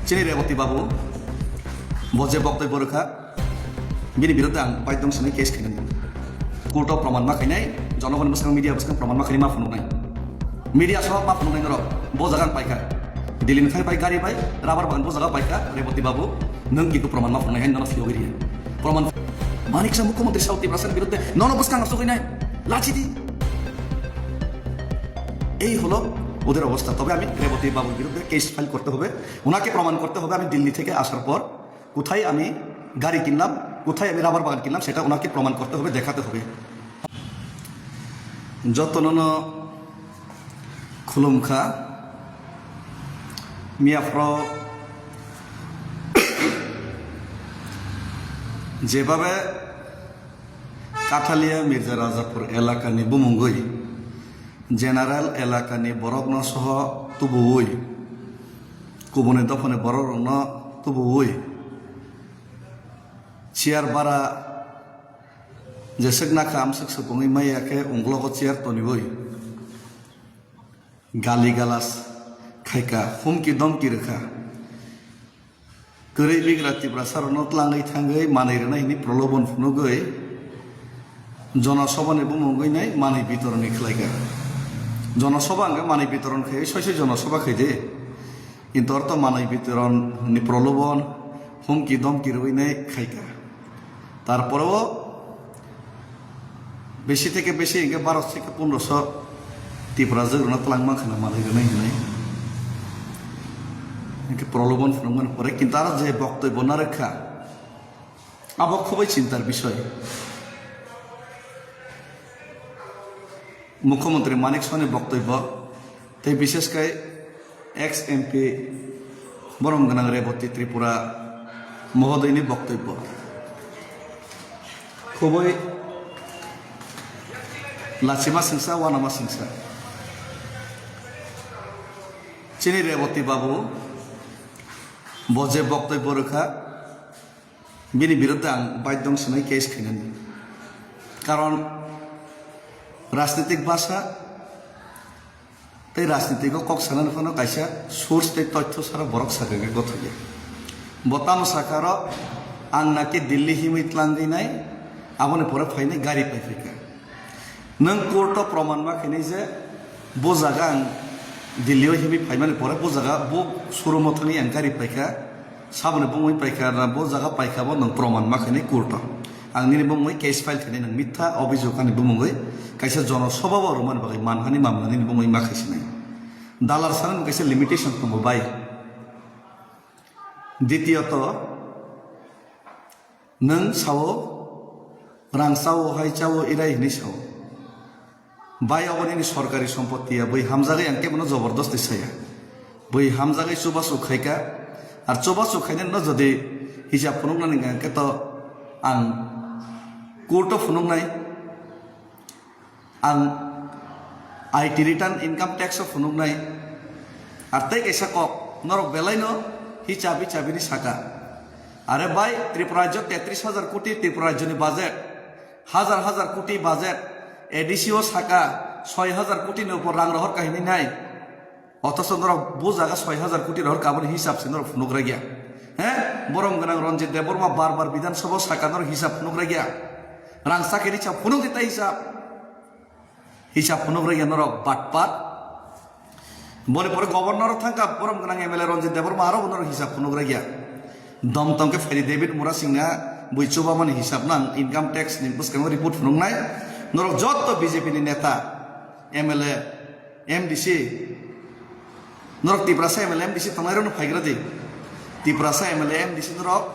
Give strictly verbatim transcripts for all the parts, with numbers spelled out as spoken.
Chini Reboti Babu, bo je boktobyo rwkha, bini biruddhe ang baidhong swnwi case khainani. Court o proman ma khainai, jonogon bwskang, media bwskang proman ma khainai, ma phunuknai. Media sob ma phunuknai norok, bo jaga ang paikha. Delhi ni thai pai gari bai, rubber bagan bo jaga paikha, Reboti Babu, nwng kintu proman ma phunuknai hai nono phiyogwi rya. Proman Manik Saha mukhyamantri sao Tiprasani biruddhe nono bwskang asugwi nai, lachi di. এই হলো ওদের অবস্থা। তবে আমি রেবতী বাবুর বিরুদ্ধে case file করতে হবে, ওনাকে প্রমাণ করতে হবে আমি দিল্লি থেকে আসার পর কোথায় আমি গাড়ি কিনলাম, কোথায় আমি রাবার বাগান কিনলাম, সেটা ওনাকে প্রমাণ করতে হবে, দেখাতে হবে। Jotono no khulumkha, miyaphoro jebabe Kathalia Mirza Rajapur elakani bumungwi general elakani borokno soho tubuwi, kubuni dophani borokrokno tubuwi, chair bara jeswk nakha amswk swpungwi maya khe ungklogo chair toniwi gali galas khaikha, humki domki rwkha. Kwrwi bigra Tiprasarokno tlangwi thangwi manwi rwnai hwnwi prolobon phunugwi jonosobani bumungwi nai manwi bitoroni khlaikha. Jonosoba hwnkhe manwi bitoron khai soi soi jonosoba khai de. Kintu ortho manwi bitoronni prolobon, humki domki rwwi nai khaikha. Tarpore o besi theke besi hwnkhe barosho theke pondrosho Tiprajwk rwna twlang mankha na manwi rwnai hwnwi. Hwnkhe prolobon phunukmani pore kintu aro je boktobyo narwkha, abo khubui chintar bisoy. Mukhyamantri Manik Sahani boktobyo tei bishesh khai ex M P borom gwnang Reboti Tripura mohodoini boktobyo khubui lachima singsa, uanama singsa. Chini Reboti Babu bo je boktobyo rwkha, bini biruddhe ang baidhong swnwi case khainani. Karon rajnitik bhasha tei rajnitiko kok sanani phano kaisa source tei tothyo sara borok sakha khe gothoya. Bo tamo sakha aro ang naki Delhi himwi tlangwi nai, aboni pore phainai gari paiphaikha. Nwng court o proman ma khainai je bo jaga ang Delhi o himwi phaimani pore bo jaga bo showroom o thangwi ang gari paikha, saboni bumui paikha, na bo jaga paikha bo nwng proman ma khainai court o. Ang nini bumui case file khainai nwng mitha obhijog ani bumungwi kaisa jonosobha bo rwmani bagwi manhani mamla nini bumui ma khaisinai. Dalar sanani kaisa limitation tongo bai. Ditiyoto, nwng sao, rang sao, hai chao, irai hinwi sao. Bai obo nini sorkari sompoti ya, bui hamjagwi ang kebono jobordosti saya. Bui hamjagwi chubachu khaika, ar chubachu khainani no jodi hisab phunuknani hwnkha khe to ang court o phunuknai. Ang I T return, income tax o phunuknai. Ar tei kaisa kok, norok belaino hi chabi chabini saka. Are bai Tripura rajyo tetris hajar koti Tripura rajyoni budget, hajar hajar koti budget, A D C o saka soi hajar koti ni upor rang rohor kahini nai. Othocho norok bo jaga soi hajar koti rohor kaboni hisab se norok phunuk rwgya. He? Borom gwnang Ranjit Debbarma bar bar Bidhan Sabha o saka norok hisab phunuk rwgya. Rang chakiri cha phunuk di ta hisab. Hisab phunuk rwgya norok batpat. Boni pore governor thangka borom gwnang M L A Ranjit Debbarma aro bo norok hisab phunuk rwgya. Dom tong khe phaidi David Murasing na bui chubamani hisab nang income tax ni bwskango report phunuknai. Norok jotto B J P ni neta, M L A, M D C, norok Tiprasa M L A M D C tongnai rokno phaigra di. Tiprasa M L A M D C norok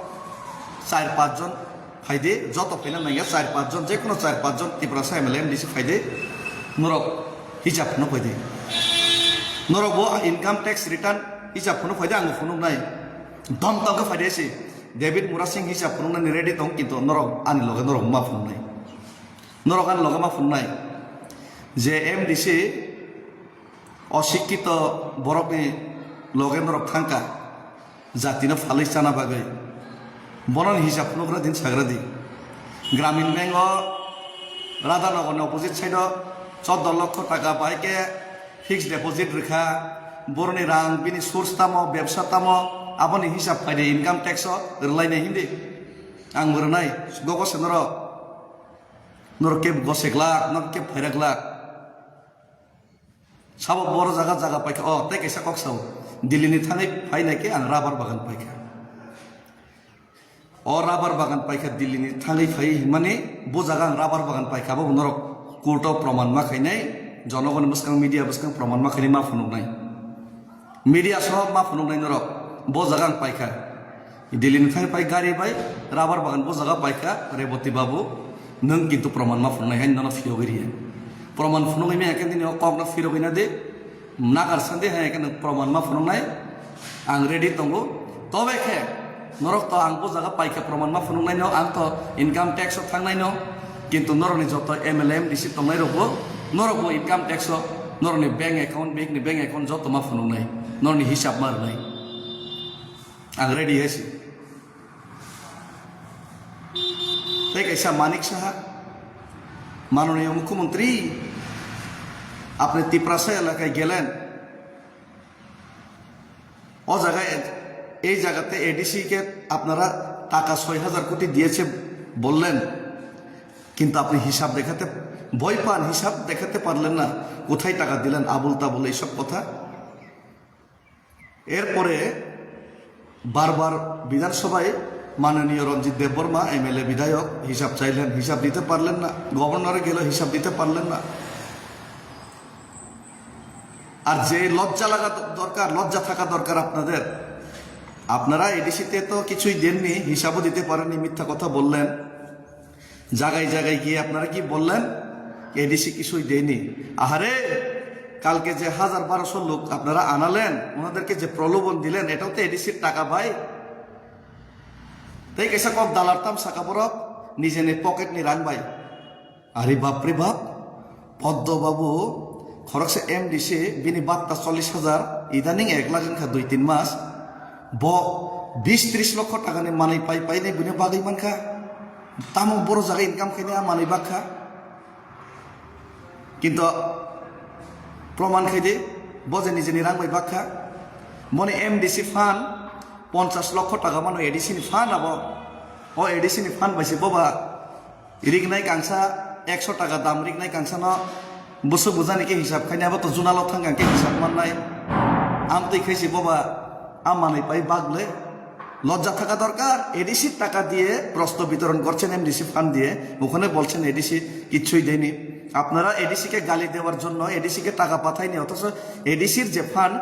char panch jon phaidi, joto phaina nangya char panch jon, jekono char panch jon Tiprasa M L A M D C phaidi, norok hisab phunuk phaidi. Norok bo income tax return hisab phunuk phaidi, ang phunuk nai. Dom tong khe phaidi si. David Murasing hisab phunuknani ready tong, kintu norok ani loge norok ma phunuknai. Norok ani loge ma phunuknai. Je M D C osikkito borokni loge norok thangka, jatino phalwi chana bagwi. Bononi hisab phunukra din sagra di. Gramin Bank o Radhanogor ni opposite side o choddo lokho taka bahai khe fixed deposit rwkha. Boroni rang bini source tamo, bebsa tamo, Aboni hisab khaidi income tax o rwlainai hindi. Ang rwnai, gogo se norok. Norok kebo gose glak, norok kebo phaira glak. Sabo boro jaga jaga paikha, o tei kaisa kok sao. Delhi ni thangwi phainai khe ang rubber bagan paikha. O rubber bagan paikha, Delhi ni thangwi phai hinmani bo jaga ang rubber bagan paikha, abo norok court o proman ma khainai, jonogoni bwskang, media bwskang proman ma khainai, ma phunuknai. Media soho ma phunuknai norok, bo jaga ang paikha. Delhi ni thangwi phai gari bai rubber bagan bo jaga paikha, Reboti babu, nwng kintu proman ma phunuknai, haino nono phiyogwi riya. Proman phunukgwi maya khe nini o kokno phirogwi na di. Nagar sandi hai khe nwng proman ma phunuknai, ang ready tongo. Tobe khe norok to ang bo jaga paikha proman ma phunuknai no, ang to income tax o thangnai no, kintu norokni joto M L A, M D C tongnai rokbo, norokbo income tax o norokni bank account, bank ni bank account joto ma phunuknai, norokni hisab ma rwnai. Ang ready hai si. Tei kaisa Manik Saha, মাননীয় মুখ্যমন্ত্রী, আপনি তিপ্রাসা এলাকায় গেলেন, ও জায়গায়, এই জায়গাতে এডিসি কে আপনারা টাকা ছয় হাজার কোটি দিয়েছে বললেন, কিন্তু আপনি হিসাব দেখাতে ভয় পান, হিসাব দেখাতে পারলেন না, কোথায় টাকা দিলেন, আবুল তাবুল এইসব কথা। এরপরে বারবার বিধানসভায় মাননীয় রঞ্জিত দেববর্মা এমএলএ বিধায়ক হিসাব চাইলেন, হিসাব দিতে পারলেন না। গভর্নরে গেল, হিসাব দিতে পারলেন না। আর যে লজ্জা লাগা দ-, দরকার, লজ্জা থাকা দরকার আপনাদের। আপনারা এডিসিতে তো কিছুই দেননি, হিসাবও দিতে পারেননি, মিথ্যা কথা বললেন। জায়গায় জায়গায় গিয়ে আপনারা কি বললেন? এডিসি কিছুই দেয়নি। আহারে, কালকে যে হাজার বারোশো লোক আপনারা আনালেন, ওনাদেরকে যে প্রলোভন দিলেন, এটাও তো এডিসির টাকা ভাই। Tei kaisa kok dalar tam saka borok, nijeni pocket ni rang bai. Ari bapre bap, Poddo babu, khoroksa M D C, bini batta chollish hajar, idaning ek lakh wngkha dui tin mas. Bo bis tris lokho takani manwi pai painai buino bagwi mankha. Tamo boro jaga income khainai a manwi bakha. Kintu proman khaidi, bo je nijeni rang bai bakha. Boni M D C fund ponchash lokho taka mano A D C ni fund abo. O A D C ni fund bai se boba rignai kangsa ekso taka dam rignai kangsa no bwswk bujani khe hisab khainai, abo to junalo thang khe hisab mannai. Amtwi khai se boba a manwi pai bagle. লজ্জা থাকা দরকার। এডিসির টাকা দিয়ে প্রস্ত বিতরণ করছেন, MDC fund দিয়ে, ওখানে বলছেন এডিসি কিচ্ছুই দেয়নি। আপনারা এডিসি কে গালি দেওয়ার জন্য এডিসি কে টাকা পাঠায়নি, অথচ এডিসির যে ফান্ড,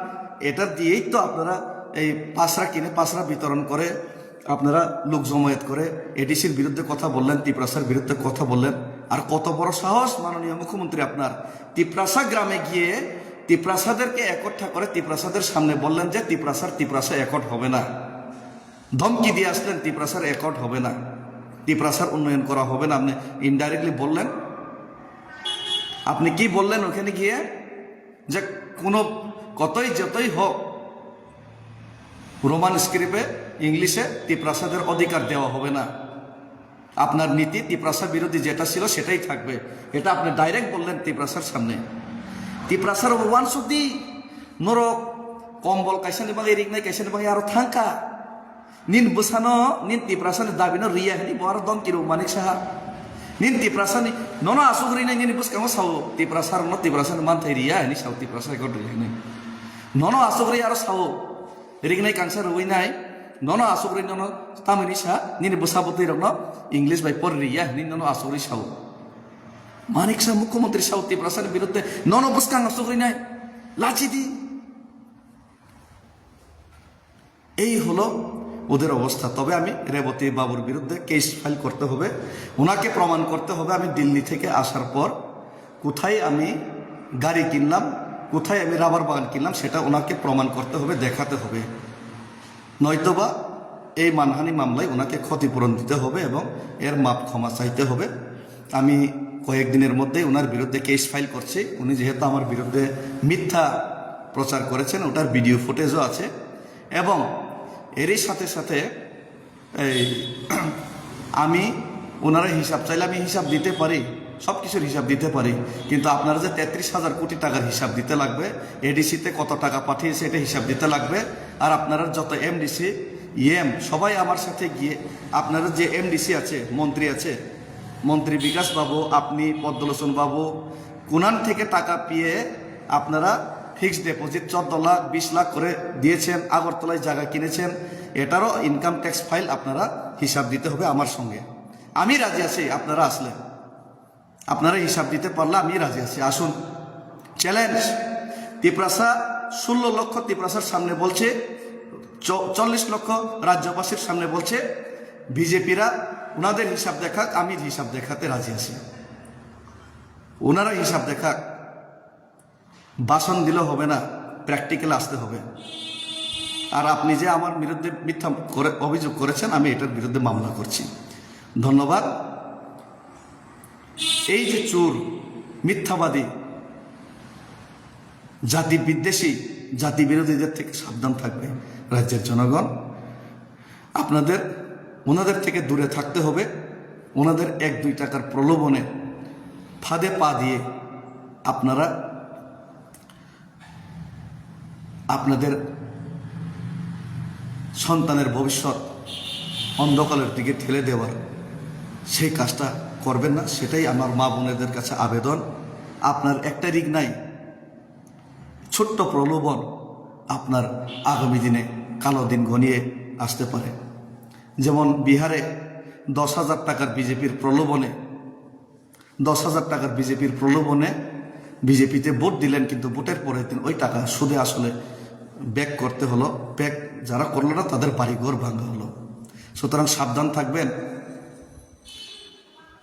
এটা দিয়েই তো আপনারা এই পাসরা কিনে, পাসরা বিতরণ করে, আপনারা লোক জমায়েত করে এডিসির বিরুদ্ধে কথা বললেন, তিপ্রাসার বিরুদ্ধে কথা বললেন। আর কত বড় সাহস মাননীয় মুখ্যমন্ত্রী আপনার, তিপ্রাসা গ্রামে গিয়ে তিপ্রাসাদেরকে একঠা করে তিপ্রাসাদের সামনে বললেন যে তিপ্রাসার তিপ্রাসা একট হবে না। ধমকি দিয়ে আসলেন, তিপ্রাসার একট হবে না, তিপ্রাসার উন্নয়ন করা হবে না। আপনি ইনডাইরেক্টলি বললেন। আপনি কি বললেন ওখানে গিয়ে? যে কোনো, কতই যতই হোক, রোমান স্ক্রিপ্টে, ইংলিশে তিপ্রাসাদের অধিকার দেওয়া হবে না। আপনার নীতি তিপ্রাসা বিরোধী যেটা ছিল সেটাই থাকবে, এটা আপনি ডাইরেক্ট বললেন তিপ্রাসার সামনে। তিপ্রাসার ওয়ান শুদ্ধি নরক কম্বল কাইসানি বাকি রিগনাই কাইসানি বাকি আরো থাকা। Nin bwsano, nin tiprasani dabino riya hini bo aro dom kiro Manik Saha. Nin tiprasani, nono asuk rinai nini bwskango sao, tiprasarokno tiprasani manthai riya hini sao, tiprasa ekot riya hini. Nono asuk ri aro sao, rignai kangsa rwinai, nono asuk ri nono tamini sa, nini bwsa bwtwi rokno English bai pori riya hini nono asuk ri sao. Manik Saha mukhyamantri sao tiprasani biruddhe, nono bwskang asuk rinai, lachi di. এই হলো ওদের অবস্থা। তবে আমি রেবতী বাবুর বিরুদ্ধে case file করতে হবে, ওনাকে প্রমাণ করতে হবে আমি দিল্লি থেকে আসার পর কোথায় আমি গাড়ি কিনলাম, কোথায় আমি রাবার বাগান কিনলাম, সেটা ওনাকে প্রমাণ করতে হবে, দেখাতে হবে। নয়তোবা এই মানহানি মামলায় ওনাকে ক্ষতিপূরণ দিতে হবে এবং এর মাপ ক্ষমা চাইতে হবে। আমি কয়েকদিনের মধ্যেই ওনার বিরুদ্ধে কেস ফাইল করছি। উনি যেহেতু আমার বিরুদ্ধে মিথ্যা প্রচার করেছেন, ওটার ভিডিও ফুটেজও আছে। এবং এরই সাথে সাথে এই আমি ওনারা হিসাব চাইলে আমি হিসাব দিতে পারি, সব কিছুর হিসাব দিতে পারি, কিন্তু আপনারা যে তেত্রিশ হাজার কোটি টাকার হিসাব দিতে লাগবে, এডিসিতে কত টাকা পাঠিয়েছে এটা হিসাব দিতে লাগবে। আর আপনারা যত এমডিসি, ইএম, সবাই আমার সাথে গিয়ে, আপনারা যে এমডিসি আছে, মন্ত্রী আছে, মন্ত্রী বিকাশ বাবু, আপনি, পদ্মলোচন বাবু, কোনান থেকে টাকা পেয়ে আপনারা ফিক্সড ডিপোজিট চোদ্দ লাখ, বিশ লাখ করে দিয়েছেন, আগরতলায় জায়গা কিনেছেন, এটারও ইনকাম ট্যাক্স ফাইল আপনারা হিসাব দিতে হবে আমার সঙ্গে। আমি রাজি আছি আপনারা আসলে, আপনারা হিসাব দিতে পারলে আমি রাজি আছি। আসুন, চ্যালেঞ্জ। তিপ্রাসা, ষোলো লক্ষ তিপ্রাসার সামনে বলছে, চ-, চল্লিশ লক্ষ রাজ্যবাসীর সামনে বলছে, বিজেপিরা ওনাদের হিসাব দেখাক, আমি হিসাব দেখাতে রাজি আছি। ওনারা হিসাব দেখাক। ভাষণ দিলে হবে না, প্র্যাকটিক্যাল আসতে হবে। আর আপনি যে আমার বিরুদ্ধে মিথ্যা করে অভিযোগ করেছেন, আমি এটার বিরুদ্ধে মামলা করছি। ধন্যবাদ। এই যে চোর, মিথ্যাবাদী, জাতি বিদ্বেষী, জাতি বিরোধীদের থেকে সাবধান থাকবে রাজ্যের জনগণ। আপনাদের ওনাদের থেকে দূরে থাকতে হবে। ওনাদের এক দুই টাকার প্রলোভনে ফাঁদে পা দিয়ে আপনারা আপনাদের সন্তানের ভবিষ্যৎ অন্ধকারের দিকে ঠেলে দেওয়ার সেই কাজটা করবেন না। সেটাই আমার মা বোনেদের কাছে আবেদন। আপনার একটা রিগ নাই, ছোট্ট প্রলোভন আপনার আগামী দিনে কালো দিন ঘনিয়ে আসতে পারে। যেমন বিহারে দশ হাজার টাকার বিজেপির প্রলোভনে, দশ হাজার টাকার বিজেপির প্রলোভনে বিজেপিতে ভোট দিলেন, কিন্তু ভোটের পরের দিন ওই টাকা সুদে আসলে ব্যাক করতে হলো। ব্যাক যারা করলো না, তাদের বাড়িঘর ভাঙা হলো। সুতরাং সাবধান থাকবেন।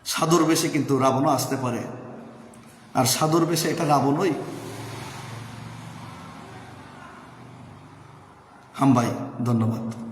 সাধুর বেশে কিন্তু রাবণও আসতে পারে, আর সাধুর বেশে এটা রাবণই। হামবাই, ধন্যবাদ।